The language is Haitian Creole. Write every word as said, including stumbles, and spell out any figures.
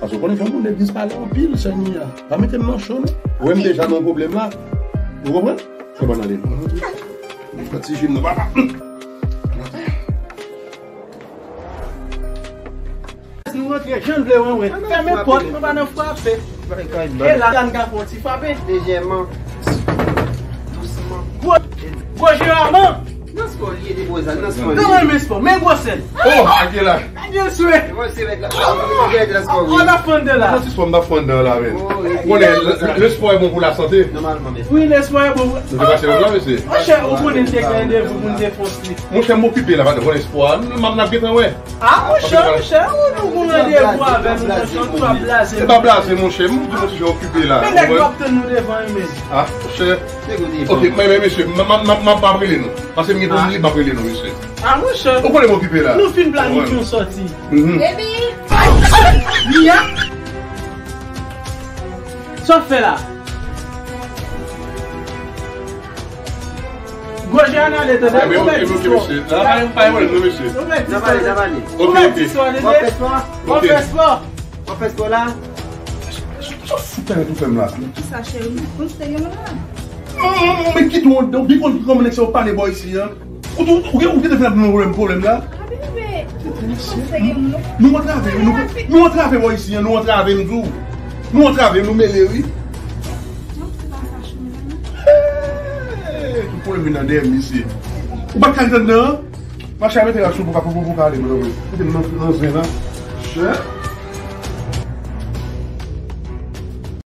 Paske w konnen jan moun legliz pale anpil, sè Nia. Pa mete m nan cho, non. Ou wè m deja nan yon pwoblèm la. Ou konprann? Se bon, ale. Pran ti jim nan, papa. Nou rantre, jan n vle, wen, wen. Fèmen pòt, nou pa nan frape. E la, n ka fè yon ti frape. Lejèman. Dousman. Gwo, gwo jeraman. Nan spò li ye, depo zam nan spò li. Nan renmen spò, men gwo sèl. Oh, ake la. Byen swe. Mwen se mèt la. Mwen se mèt la spò, wi. On a fondé là. Mwen ti spò, m pa fondé la, men. Ou konnen, le, le sport est bon pour la santé. Nòmalman, men. Oui, le sport est bon. Nou te pase lòt la, mesye. Monchè, ou konnen n te gen randevou pou n te fè yon street. Monchè, m okipe la, patnè, konnen spò a. M, m ap gentan wè. Ah, monchè, monchè, ou nou gon randevou avè nou, monchè, ou nou ap blaze. Se pa blaze, monchè, m di monchè, jan okipe la. Men nèg yo ap tann nou devan, wi, men. Ah, monchè. Ok, men, men, mesye, m, m, m, m, m ap rele nou. Paske m gen pou m li, m ap rele nou, mesye. Ah, monchè. Ou konnen m okipe la. Nou fin planifye yon sòti. Mhm. Baby! Nia! Sa w fè la? Gwo je an ale, tande. Ou mèt di spò. Ou mèt di spò. Ou mèt di spò, tande. W ap fè spò? W ap fè spò? W ap fè spò la? Sa w fout ap fè m la? Kisa, cheri? Ou te gen moun la? Men kite w, ou byen konn kòman nèg sa yo pale bò isi an. Ou tou, ou gen, ou gen te vin ap nou pwoblèm, pwoblèm la. Abi, men, ou panse gen moun, non? Nou antrave, wi, nou, nou antrave bò isi an, nou antrave, m di w. Nou antrave, nou mele, wi. Non, se pa sa, cheri, non. Hey, tout pwoblèm vin nan dèyè m isi. Ou pa t ka ret anndan an? Mache a mete rad sou pou ka, pou, pou, pou ka ale, mwen, mwen. Mete m nan, nan zen la. Chè.